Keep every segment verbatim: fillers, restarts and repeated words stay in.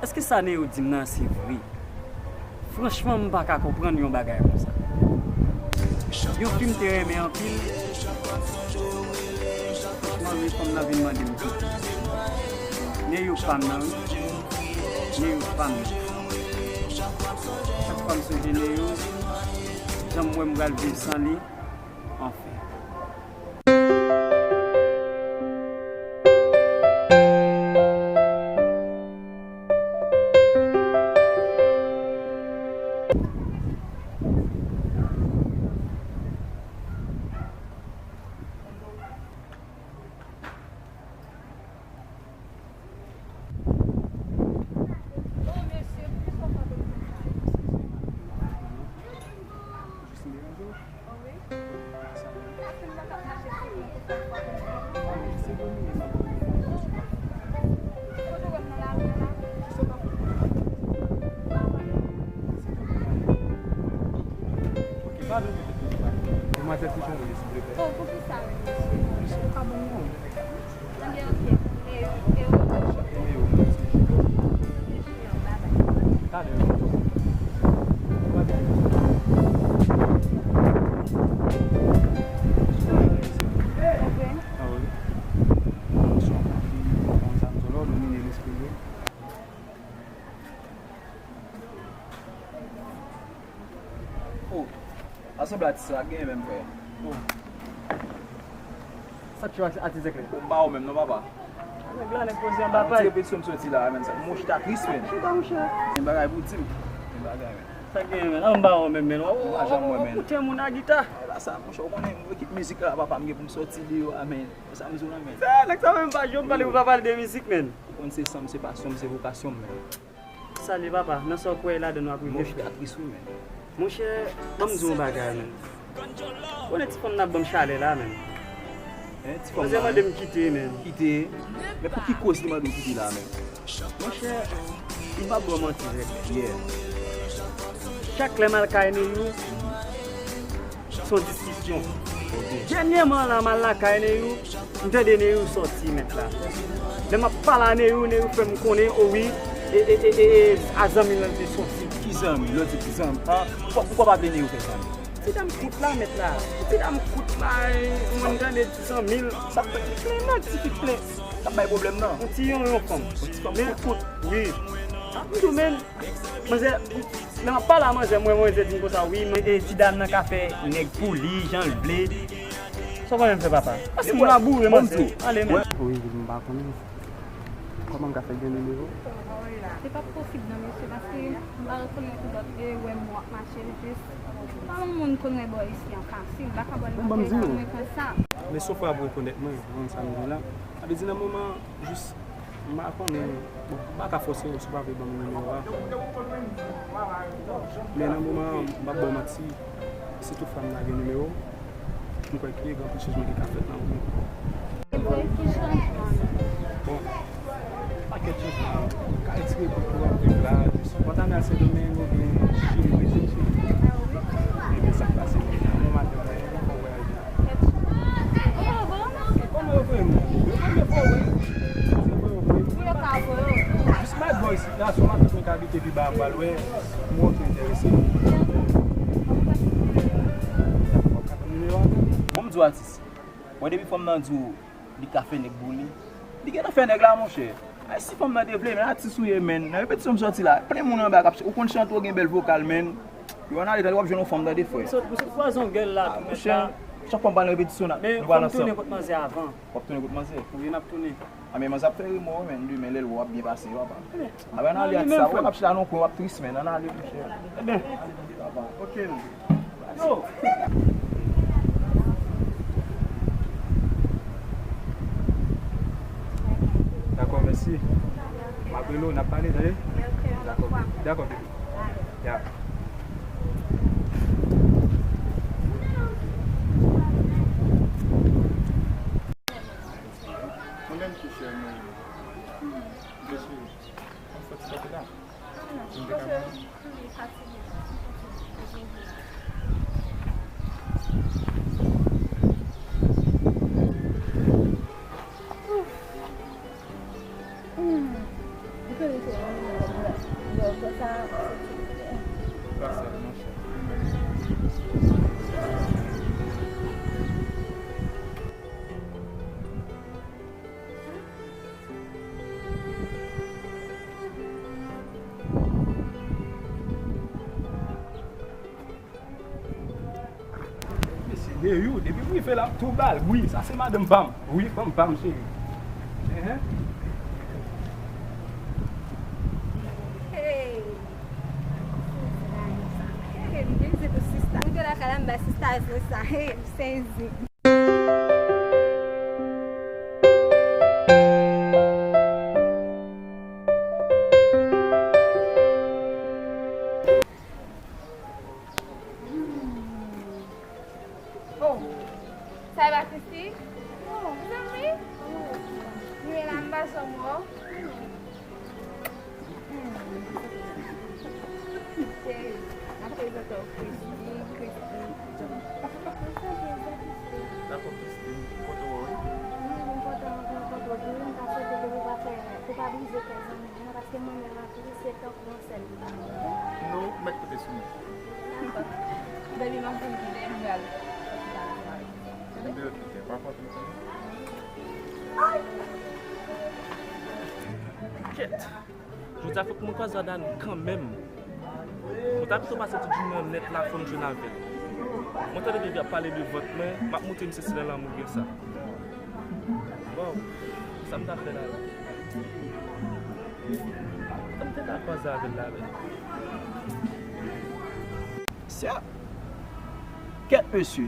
Èske sa Neyou di m nan se vre? Franchman, m pa ka konprann yon bagay konsa. Yon fi m te renmen anpil. Franchman, wi, fanm nan vin mande m kite. Neyou pa m nan, wi. Neyou pa m nan. Chak fwa m sonje Neyou, jan m wè m pral viv san li, anfen. Demwazèl, ki jan w ye, silvouplè? Oh, poukisa menm, mesye? Mesye, ou pa bon non. Anben, ok. E, e, e, ok, Neyou, mèsi. Talè. Ok. Ah wi. Son konfi, konn sa m sou lòd, ou domine lespri yo. Oh, pa sanble atis la genyen menm, frè. Oh. Sa k fè atis eklè? Oh, m pa wè w menm non, papa. Nèg la, nèg poze anba pay. Ti repetisyon m soti la, menm sa. Mwen chita tris, menm. Chita, monchè. Gen bagay pou di m. Gen bagay, menm. Sa k genyen, menm? An ba wè w menm, menm. Ou pa janm wè, menm. Ou koute moun a gita. E pa sa, monchè, ou konnen ekip mizik la, papa, m gen pou m sòti deyò a, menm. Sa m di w la, menm. Sa, nèg sa menm pa janm pale, ou pa pale de mizik, menm. Ou konn se san m, se pasyon m, se vokasyon m, menm. Salye papa, nan sa w kwè ladan nou ap rive. Monchè, atris wi, men. Monchè, ban m di w yon bagay, men. Konnen ti fanm nan ap ban m chalè la, men. Hein, ti fanm nan mande m kite, men. Kite? Men pou ki koz li mande w kite la, men? Monchè, m p ap ba w manti, Zèk. Yeah. Chak lè m al kay Neyou, se yon diskisyon. Dènyèman la, m al lakay Neyou, m tande Neyou sòti, mèt la. Lè m ap pale a Neyou, Neyou fè m konnen, o wi, e, e, e, e, e, a zanmi l lan te sòti. Ki zanmi? Lè w di ki zanmi? An? Poukwa, poukwa w pa vle Neyou fè zanmi? Ti dam kout la, mèt la. Ti dam kout la, e, mwen tande ti zanmi l. Sa fè ki plen, nan ti ki plen. K ap bay pwoblèm nan. Yon ti yon, yon fanm. Yon ti fanm kout kout. Wi. Sa m di w, men. Manzè, lè m ap pale a manzè, mwen, manzè di m konsa, wi, men, e, ti dam nan ka fè nèg pou li, jan l vle. Sa w konnen m fè, papa? Paske m laboure, manzè. Ale, men. Wi, m pa konnen. Kòman m ka fè gen nimewo? Se p ap posib non, mesye, paske m pa rekonèt ou lòt e wè m w ap mache jis. Pa yon moun konn wè bò isi an fasil, m pa ka ba l nan prezan mwen konsa. Men se yon fwa ap rekonèt mwen, ou konn sa m di w la. Sa vle di nan moman, jis M pa konnen, bon, m pa ka fòse w si w pa vle ban m nimewo a. Men nan moman an, m p ap ba w manti, si toutfwa m lage nimewo, m kwè ke gen anpil chanjman ki ka fèt nan vi w. Ebyen, ki chanjman? Bon, pakèt chanjman. Ka retire kòb ke w ap viv la, jis pandan w al Sendomeng oubyen Chili, Brezil, Chili. Ebyen, sa k pase, nan moman an, m pa wè aji la. Kòman yo voye m nan? Yo voye m fò, wi. Se voye yo voye m. Pou yo ka voye w. Jis m al bò isit la, se yon matant mwen k abite pi ba a m pral wè. Mwen oke enterese. Bon, m di w atis. Bon, depi fanm nan di w li ka fè nèg pou li, li gentan fè nèg la, monchè. Ay, si fanm nan te vle, men atis ou ye, men. Nan repetisyon m sòti la, plen moun anba k ap ch-, ou konn chante, ou gen bèl vokal, men. Yo, ann ale, tande w ap jwenn yon fanm, tande, frè. M sot, m sot kwaze yon gèl la tou, mèt la. Monchè, chak fwa m pral nan repetisyon, nou pral ansanm. Men fò m tounen kot manzè avan. W ap tounen kot manzè? Wi, n ap tounen. A, men manzè ap fè remò, men, demen lè l wè w ap byen pase, papa. Ebyen, a, men ann ale, atis la, w ap chita nan yon kwen, w ap tris, men, ann ale, monchè. Ebyen, oke, men. Yo! Dakò, mèsi. M ap rele w, n ap pale, tande? Dakò, dakò, baby. Ya. Mwen menm ki chè mwen. Mèsi. Mwen fè ti pati la. Yo, konsa, Mesye Deyou, depi m rive la, m tou ba l. Wi, sa se madanm pa m. Wi, fanm pa m, cheri. Enhen. Hey. Hey, m vizit pou sista. M te lakay la, m bay sista sa. Hey, m sezi. Oh, sa e pa Christy? Oh, mezanmi. Mwen la, m pa janm wè w. Cheri, m ap prezante w Christy, Christy. Dakò, Christy, m kontan wè w, wi. Mwen menm, m kontan rankontre w tou, wi. M ta swete ke ou pa fè, ou pa brize kè zanmi m nan, paske mwen menm, tou, se tankou yon sèl li ba mwen, oke? Nou mèt kote sou mwen. Dakò. Baby, m ap vin tou, lè m pral. Mwen te okite, pa fòse m. Kèt! Jodi a fòk mwen kwaze a Dani kanmenm. Mwen ta pito pase tout jounen an nèt la fò m jwenn avè l. Mwen tande Baby ap pale de vant mwen, m ap montre misye si nan lanmou gen sa. Waw, sa m ta fè la la? Sa m te ta kwaze avè l la menm? Sè, kèt mesye.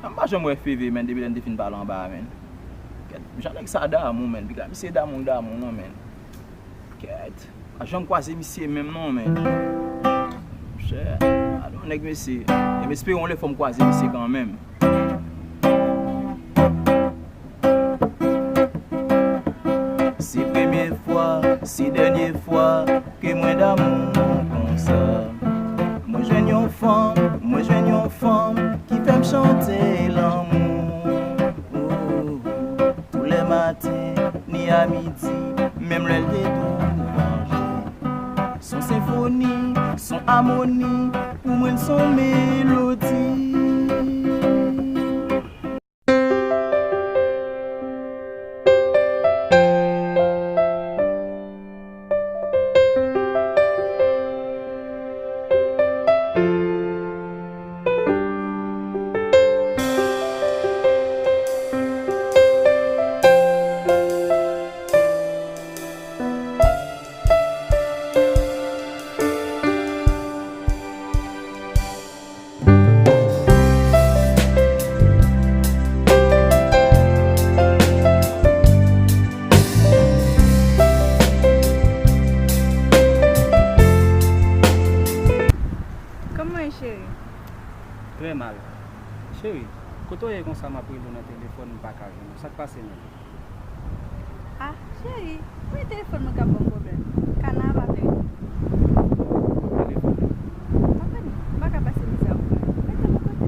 Mwen pa janm wè Feve, menn, depi lè n te fin pale anba a, menn. Kèt, jan nèg sa damou, menn. Piga misye damou, damou, non, menn. Kèt, pa janm kwaze misye menm, non, menn. Monchè, gade yon nèg, mesye. E m espere yon lè fò m kwaze misye kanmenm. Se premye fwa, se dènye fwa ke mwen damou konsa. Mwen jwenn yon fanm, mwen jwenn yon fanm ki fè m chante lanmou. Oh, tou lè maten, ni a midi, menm lè l te tou panche. S on senfoni, s on amoni, pou mwen s on melodi. Kòman w ye, cheri? Trè mal. Cheri, kote w ye konsa, m ap rele w nan telefòn, m pa ka jwenn ou. Sa k pase menm? Ah, cheri, ou wè telefòn mwen k ap ban m pwoblèm. Kana ap apre. Telefòn. M pa konn, m pa ka pase mizè ak ou. Mete m kote.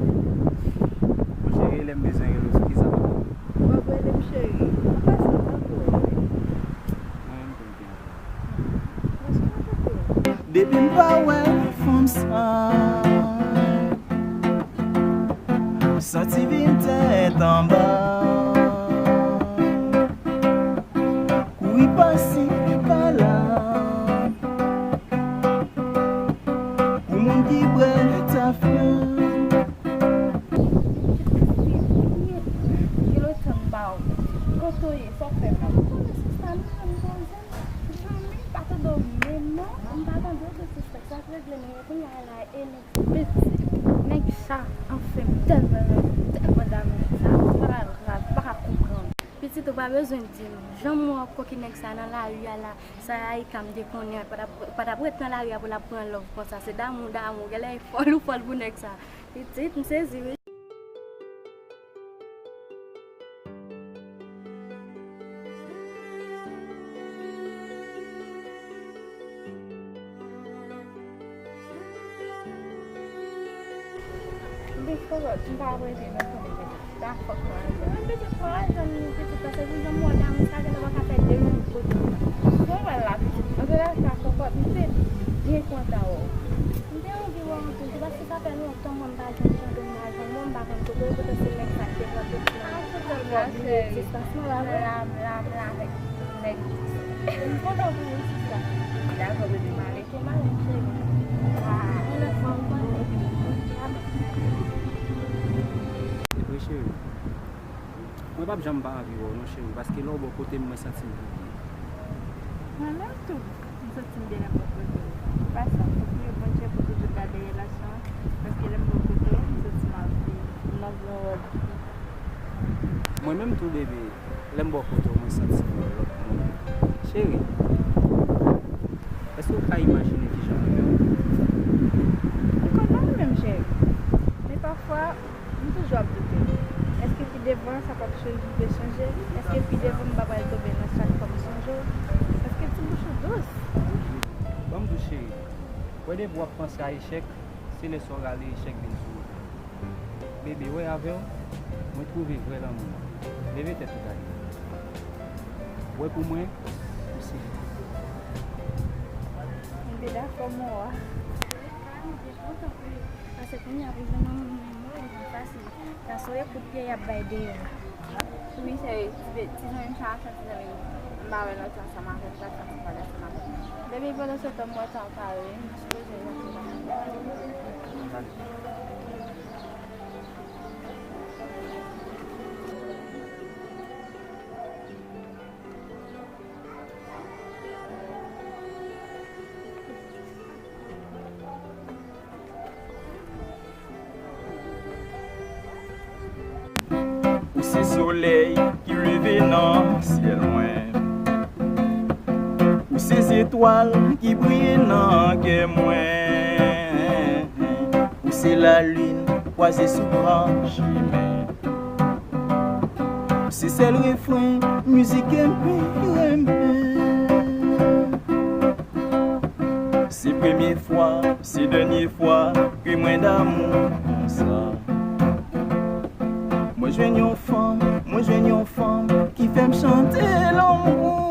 Bon, cheri, lè m bezwen rele w, sou ki sa m ap rele w? W ap rele m cheri. Anpasan, tanpri. Mwen menm tou m te anvi. Mwen sou mwen tanpri. Depi m pa wè fanm sa. Santi vin tèt anba. Kouri pase pa la. Pou moun ki bwè tafya. Gen lontan m pa wè w. Kote w ye? Sa w fè m la? M konnen sista m, m konnen zanmi m. Zanmi m pa tande w menm non. M pa tande w tou sista. Sa k regle nou ye kounye a la e nou pitit. Nèg sa, anfen, m tèlman renmen, m tèlman damou nèg sa. Se pa ka grav, m pa ka konprann. Pitit, ou pa bezwen di m. Jan m wè w ak koki nèg sa nan lari a la, sa Ayika m te konnen, pa t ap, pa t ap ret nan lari a pou l ap pran love konsa. Se damou, damou. Genlè e fòl ou fòl pou nèg sa. Pitit, m sezi wi. Big Fòlòt, m pa ap rete nan fon de pitit. Ta fòk mwen antre. Mwen pitit, fò al jwenn nou pitit, paske pou jan m wè w damou sa, genlè w pa ka fè de minit kote w. Fò w al la pitit. Antre la. M kontan pou ou, sista. Dakò, bebe, m ale. Ke m ale, cheri. Yon lòt fwa, ou konnen. Epi, cheri, mwen p ap janm pa anvi wè w non, cheri, paske lè w bò kote m, mwen santi m pi byen. Mwen menm tou, m santi m byen lè m bò kote w. Ou pa santi w priye Bondye pou toujou gade relasyon an, paske lè m bò kote w, m santi m ap viv nan yon lòt vi. Mwen menm tou, bebe, lè m bò kote w, mwen santi m yon lòt moun. Cheri, èske w ka imajine kijan m renmen w? M kontan wi menm, cheri. Men pafwa, m toujou ap doute. Èske pi devan sa p ap cho-, rive chanje? Èske pi devan m pa pral tonbe nan chak fwa m sonje w? Èske ti bouch ou dous? Ban m di w, cheri, wè depi w ap panse a echèk, se lè sa w rale echèk vin sou ou. Bebe, wè avè w, mwen twouve vrè lanmou an. Leve tèt ou gade. Wè pou mwen, ou se. M te dakò, mon wa. Paske kounye a pou jwenn yon moun renmen w, li pa fasil. Nan soyè kout pye y ap bay deyò. Wi, cheri, ti be-, ti zanmi m sa, ti zanmi m. M pa wè lòt ansanm avè m, sa, sa, m pale ansanm avè m. Depi pandan se tan, m wè tan pare, m sipoze nan. Ou se solèy ki leve nan syèl mwen. Ou se zetwal ki briye nan kè mwen. Ou se lalin kwaze sou gran chemen. Se sèl refren mizik ke m pi renmen. Se premye fwa, se dènye fwa ke mwen damou konsa. Mwen jwenn yon fanm, mwen jwenn yon fanm ki fè m chante lanmou.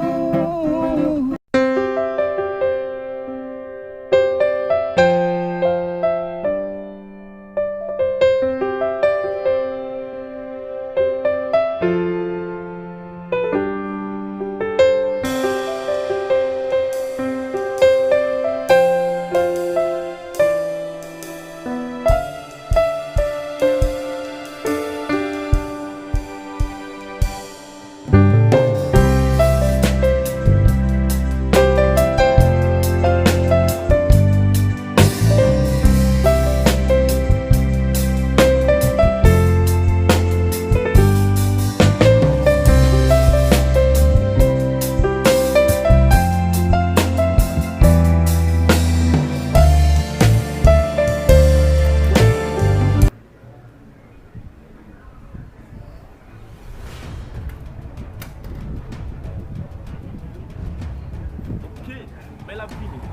Ok, men l ap vini.